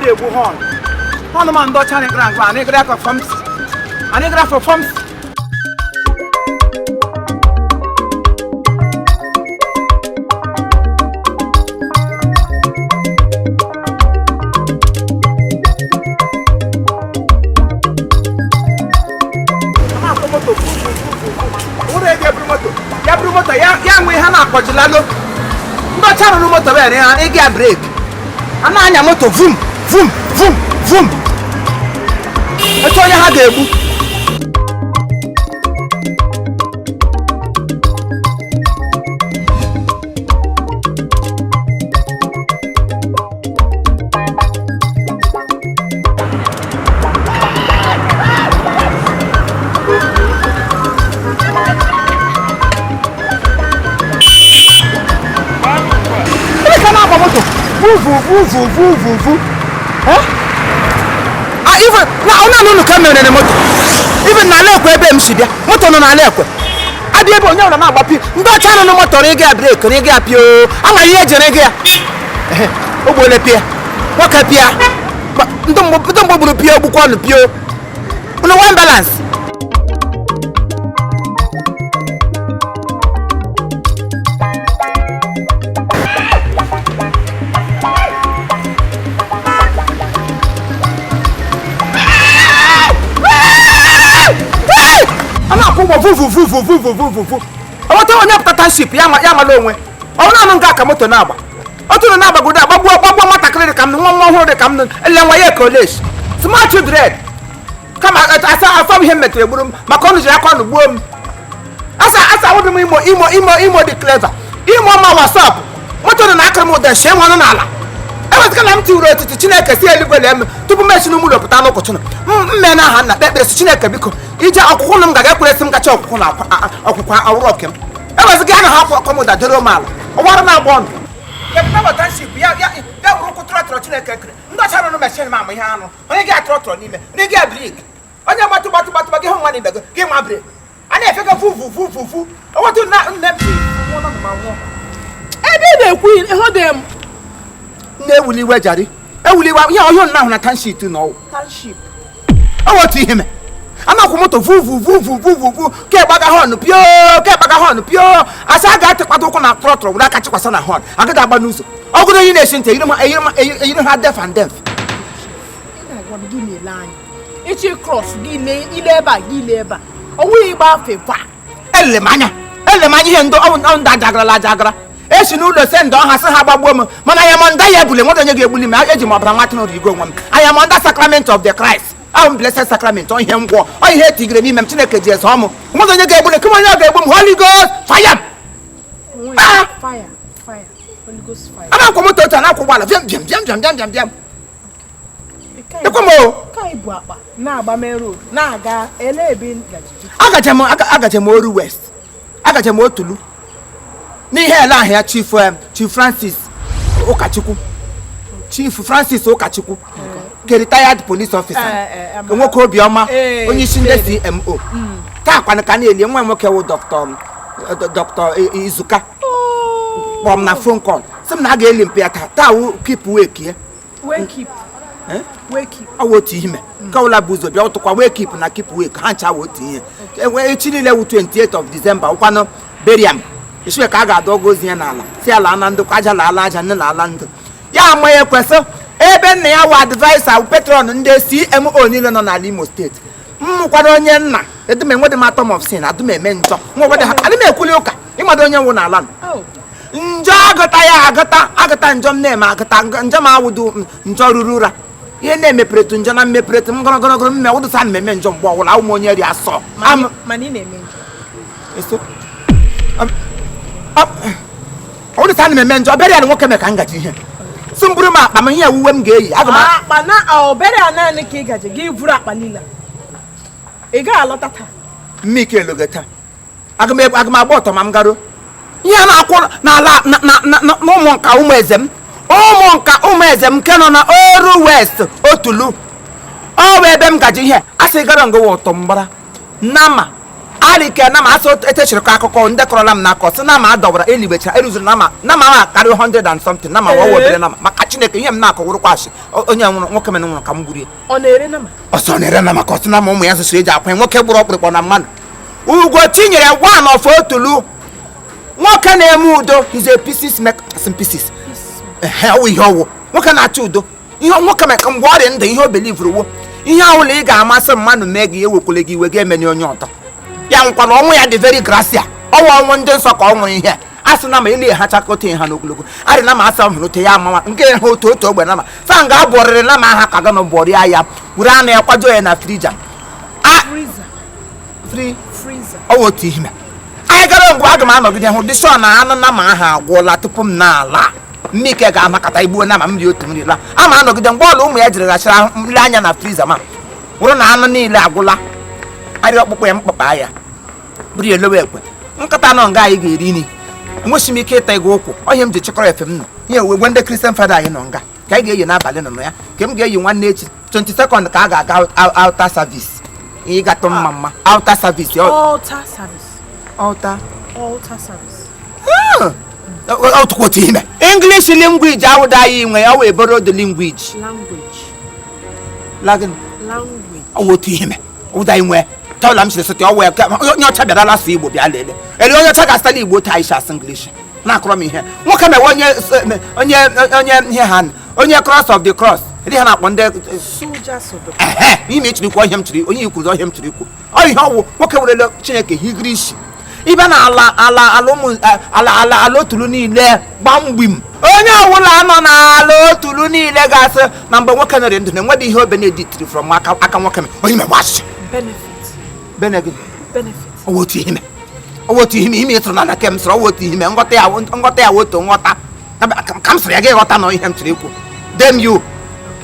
Na-egbu horn horn ma ndị ọcha na-egara ngwa anyị gara ka fọms anyị gara for fọms. Ya buru moto ya, ya nwee ha na-akpọjilalụ ndị ọcha rụrụ moto bere ha ịga brake a na-anya moto vum vum vum vum etu onye ha ga-egbu. Vu vu vu vu. Ah, even na ọ na n'ụlọ ka mere na moto. Even n'ala ekwe ebe m si bịa, moto nọ n'ala ekwe. Adị ebe onye ọbụla na-agbapi ndị ọcha nọ na moto na ịga brake na ịga pịa ama ihe ejere ịga ya. Ogbole pịa, nwoke pịa, ndị mgbe gburu pịa ogbukwa ọnụ pịa. Unu one balance. Vu vu vu vu vu vu vu vu. Ọwọ́tọ́ onye pụta township ya mara onwe. Ọ na-anụ nga ka moto na-agba. Otu na-agbagodo agbagbuo gbagbuo nwatakịrị dị ka m, nwa nwa ọhụrụ dị ka m, ele nwa ya ekolesh. Small children. Kama asa afọ m ihe m metụrụ egburu m maka ọnụ jiri aka ọnụ gbuo m. Asa asa awụdị m imo imo imo imo dị clever. Imo ma WhatsApp. Moto dị na akara m ụda shie nwa ọnụ n'ala. Ewezụga na m tiwuru otiti Chineke si eluigwe lee m tupu m esi n'ụmụ ụlọ pụta n'ụkọchụ na mme na aha nna kpe ekpere si Chineke biko ije ọkwụkwụ na m gaga ekweresi m gacha ọkwụkwụ na ọkwụkwụ awụrụ oke m. Ewezụga ya na ha akwụ m ụda doro m ala ọwara na-agba ọnụ. Ya ya ya wuru ụkwụ trọtrọ Chineke kere ndị ọcha rụrụ mechin ma ama ihe anụ onye ga trọtrọ n'ime onye ga brik onye gbatụ gbatụ gbatụ gị hụ nwa n'ibe gị gị nwa brik a na-efega vu vu vu vu vu ọwatụ na nne m ebe ị na-ekwu ihe dị m na-ewuli iwe jari ewuli iwe ihe ọhụrụ na ahụ na township na ọwụ township ọ otu ihe me a na-akwụ moto vu vu vu vu vu vu vu ka ịgbaga họn pio ka ịgbaga họn pio asị a ga-atịkwado ụkwụ na trọtrọ were aka chịkwasa na họn agaghị agba n'ụzọ ọgụrụ onye na-esi ntị eyiri ha def and def. Ịchị cross gị ile ebe a gị ile ebe a ọ nwụghị ịgba afe fa. Elele m anya elele m anya ihe ndị ndị ajagarala ajagara esi n'ụlọ se ndị ọha sị ha gbagbuo m mana ayamọnda ya ebule nwere onye ga-egbuli m eji m ọbara nwa atụrụ rigo onwe m. Ayamọnda sacrament of the Christ ahụ m blessed sacrament ọ ihe ngwọ ọ ihe etigere n'ime m Chineke ji eze ọmụ nwere onye ga-egbuli kama onye ga-egbu m Holy Ghost fire. Fire fire Holy Ghost fire. A na-akwụ moto otu a na-akwụ ụgbọala bịam bịam bịam bịam bịam bịam bịam ekwe m o. Agaje m Oru West, agaje m Otulu n'ihe ele ahụ ya Chief Chief Francis Ụkachukwu, Chief Francis Ụkachukwu ke retired police officer, nwoke obiọma, onye isi ndị CMO taa kwana ka na-eli nwa nwoke wụ Dr. Izuka kpọrọ m na phone call sị m na a ga-eli mpe ya taa taa wụ keep wake ya ọ wụ otu ihe nke ọbụla bụ ụzọ bịa ụtụkwa wee keep na keep wake ha ncha wụ otu ihe. Echi niile wụ 28 of December wụkwanụ beriam isiwe ka a ga-adọ ogo ozi ya n'ala si ala na ndụ aja laala aja nne laala ndụ ya ama ya ekwesị ebe nna ya wụ adviser patron ndị CMO niile nọ n'ala Imo steeti m mụkwara onye nna edum enwedị m atom of sin adụm eme njọ adị m ekwuli ụka ịmado onye nwụ n'ala njọ agụta ya agụta agụta njọ m na-eme agụta njọ m awụdụ njọ ruru ụra ihe na-emeperetụ njọ na mmeperetụ m gọrọgọrọgọrọ mme wụdụsa mmemme njọ mgbe ọbụla awụ m onye ri asọ. Ọwụdụsa mmemme njọ bịara ya na nwoke mee ka m gaji ihe si m buru m akpa m ihe ewuwe m ga-eyi aga m akpa na obere a naanị ka ị gaje gị buru akpa niile ị gaghị alọta taa. Mmike eloge taa aga m agba ọtọ ma m garuo ihe a na-akwụ n'ala n'ụmụ nka ụmụ eze m ụmụ nka ụmụ eze m nke nọ na Oru West Otulu ọ bụ ebe m gaji ihe a sị gara ngụwa ụtọ mgbara nama Arike nama asị etechirikọ akụkọ ndị kọrọla m n'akọ sị nama adọwara eligbechara eruziri nama nama ahụ karịa 100 and something nama wa obere nama. Maka Chineke, ihe m na-akọ wụrụkwa asị. Onye nwụrụ, nwoke mere nwụrụ ka m gburu ya. Ọ na-ere nama? Ọsọ na-ere nama ka ọsị nama ụmụ ya sụsụ eji akwa nwoke gburu ọkpụrụkpọ na mmadụ. Ugo tinyere one of otulu nwoke na-eme udo. He's a pieces make asị pieces. Ehe, ọwụ ihe ọwụ nwoke na-achọ udo. Ihe nwoke maka mgbe ọ dị ndụ, ihe o belivuru wo ihe ọbụla ị ga-amasị mmadụ mee gị, ewekwele gị iwe, ga-emeni onye ọtọ ya nwụkwana. Ọnwụ ya dị very gracia. Ọnwụ ọnwụ ndị nsọ ka ọ nwụrụ. Ihe a sị na ma eli ha chakọta ha n'ogologo arị na ma asa hụrụ ote ya amawa nke ha otu otu ogbe nama sa nga abụọrịrị nama aha ka gana bụọrịa ya were anụ ya kwado ya na freezer a. Freezer. Free. Freezer. Ọwụ otu ihe anyị gara ngwa. Aga m anọgide hụ dị sure na anụ nama ahụ agwụla tupu m na-ala. Mmike ga-amakata igbuo nama m ri otu nri la ama anọgide mgbe ọla ụmụ ya jiri ghachara nle anya na freezer ma wụrụ na anụ niile agwụla. Arịa ọkpụkpụ ya mkpakpa ya bụrụ elowe ekwe nkịta nọ nga anyị ga-eri nri. Enweghị m ike ịta ego ụkwụ ọhịa m ji chịkọrọ efe m nọ ihe uwe ndị Christian father anyị nọ nga ka anyị ga-eyi n'abalị nọ ya ka m ga-eyi nwanne echi 22nd ka a ga-aga altar service ịgatụ mma mma altar service. Altar service. Altar. Altar service. Otukwu otu ime English language awụda anyị nwe ya wee borrowed language. Language. Lagin. Language. Ọwụ otu ihe ụda anyị nwe tọla m siri sịtị ọwụ ya onye ọcha bịara lasụ Igbo bịa lele eri onye ọcha ga-asịtala Igbo otu anyị si asụ English na-akọrọ m ihe nwoke mewe onye onye onye ihe ha onye cross of the cross ndị ha na-akpọ ndị Soldiers of the ehe ime ichiri ikwu ọhịa m chiri onye ikwuru ọhịa m chiri ikwu ọ ihe ọwụ nwoke werele Chineke higiri isi ịbịa na ala ala ala ụmụ ala ala ala otulu niile gbamgbim onye ọbụla nọ n'ala otulu niile ga-asị na mgbe nwoke nọrị ndụ na enweghị ihe obe na-editiri from aka aka nwoke me onye megbe asịsị. Benefit. Bene gị. Benefit. Ọwụ otu ihe ọwụ otu ihe ime ịtụrụ n'ala ke m sịrị ọwụ otu ihe nghọta ya nghọta ya otu nghọta ka m sịrị ya gị ghọta na ihe m chọrọ ikwu dem you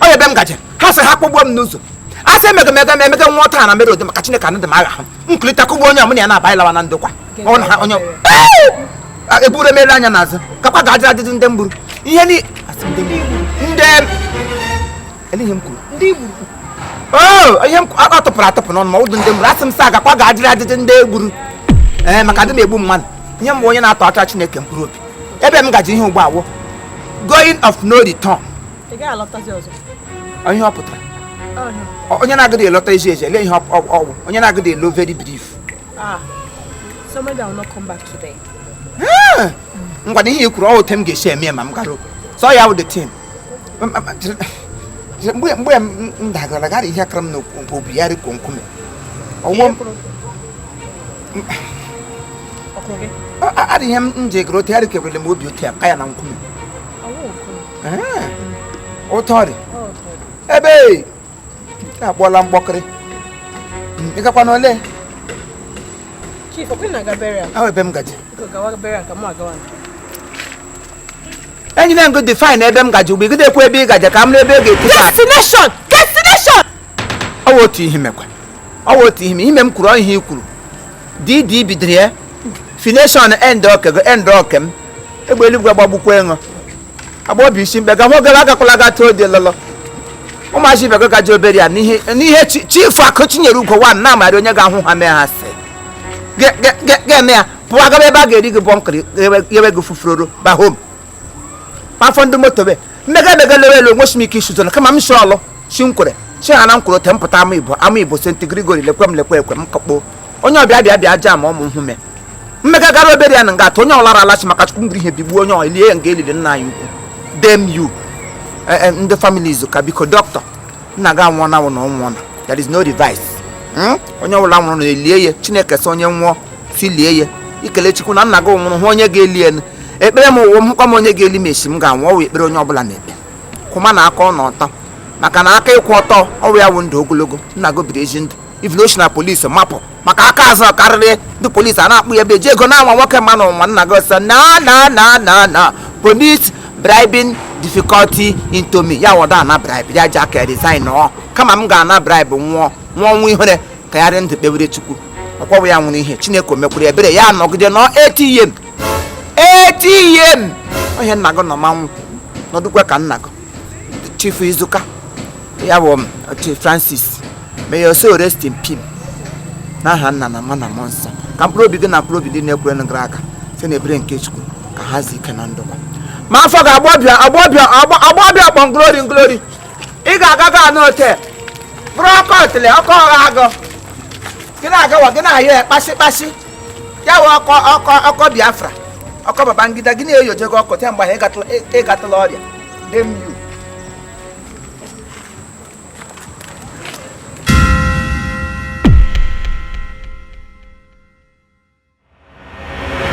ọ ebe m gaje ha sị ha kpọgbuo m n'ụzọ a sị emege emege emege nwa taa na mere ode maka Chineke anụ dị m agha ha nkulite kụgbuo onye ọmụna ya na-aba ịlawa na ndokwa ọ na ha onye eburu emelu anya n'azụ kakwa ga-ajụ ajụjụ ndị m gburu ihe ni asị ndị m gburu ndị ele ihe m kwuru ndị gburu o ihe m atụpụrụ atụpụ n'ọnụ ma ụdụ ndị m gburu asị m sị agakwa ga-ajụrụ ajụjụ ndị egburu ee maka adị m egbu mmadụ ihe m bụ onye na-atọ aka Chineke mkpụrụ obi ebe m gaji ihe ugbu a wụ going of no return. Ị gaghị alọtazi ọzọ. Ihe ọ pụtara onye na-agụdị elọta ezi ezi ele ihe ọgwụ onye na-agụdị elo very brief. Ah, somebody that will not come back today. Ngwa na ihe i kwuru ọ otu m ga-esi eme ya ma m gara so ya wụ the thing mgbe mgbe m dagara gara ihe akara m n'obi ya rịkọ nkume ọnwụ adị ihe m ji egoro otu ya rịkebere m obi otu ya ka ya na nkume ụtọ dị ebe akpọla mgbọkịrị ịgakwa n'ole. Chief, ọkwa ị na-aga burial? Ahụ ebe m gaji. Biko gawa burial ka mụ agawa nke. Enyi na ngo define ebe m gaji ugbo igide ekwu ebe ị gaje ka m ebe ị ga-eti. Destination! Destination! Ọ wụ otu ihe mekwa ọ wụ otu ihe ime m kwuru ọ ihe i kwuru dd bidoro ya fination end oke go end oke m egbe eluigwe gbagbukwa ṅụ agba obi isi mkpe ga hụ gara agakwala ga tụọ dị lọlọ ụmụazị ibe gaji obere ya n'ihe n'ihe chifu akụ chinyere ugo wan na-amarị onye ga-ahụ ha mee ha sị ga-eme ya pụwa gaba ebe a ga-eri gị bọnkịrị ghewe gị fufuroro ba home afọ ndị moto be mmega emega lewe elu onwesi m ike isi ụzọ kama m si ọlụ si nkwere si ha na nkwere ote mpụta ama ibo ama ibo St. Gregory lekwe m lekwe ekwe m kọkpo onye ọbịa bịa bịa aja ma ọmụ hụ me mmega gara obere ya na nga atụ onye ọlara alachi maka chukwu mburu ihe bigbuo onye ọ elie ya nga eliri nna anyị ukwu dem you ndị families ka biko dọkịta nna gị anwụọna wụ na ọ nwụọna there is no revise. Onye ọbụla nwụrụ na elie ya Chineke sị onye nwụọ si lie ya ikele Chukwu na nna gị nwụrụ hụ onye ga-eli elu ekpere m ụwụ m hụkwa m onye ga-eli m esi m ga-anwụ ọwụ ekpere onye ọbụla na-ekpe kwụma na aka ọ na ọtọ maka na aka ịkwụ ọtọ ọwụ ya wụ ndụ ogologo nna gị biri ezi ndụ even oshi na polisi mapụ maka aka azụ karịrị ndị polisi a na-akpụ ya ebe eji ego na-anwa nwoke mma na ụnwa nna gị sị na na na na na police bribing difficulty into me ya wọda ana bribe ya ji aka resign ọ kama m ga-ana bribe nwụọ nwụọ nwa ihere ka ya dị ndụ kpewere Chukwu ọkwọwụ ya nwụrụ ihe Chineke o mekwuru ebere ya nọgide nọ ATM ATM onye nna gị nọ manwụ nọdụkwe ka nna gị Chief Izuka ya bụ Chief Francis may your soul rest in peace n'aha nna na nwa na mmụọ nsọ. Ka mkpụrụ obi gị na mkpụrụ obi ndị na-ekwere gara aga site na ebere nke Chukwu, ka ha zuo ike na ndokwa. Ma afọ ga-agbọbịa agbọbịa agbọbịa kpọ nglori nglori. Ị ga-aga ga n'hotel bụrụ ọkọ otele ọkọ ọgha agụ gị na-agawa gị na-ayọ ya kpasị kpasị ya wee ọkọ ọkọ ọkọ Biafra, ọkọ Babangida gị na-eyoje gị ọkọ te mgbe ahụ ịgatụla ọrịa. Damn you.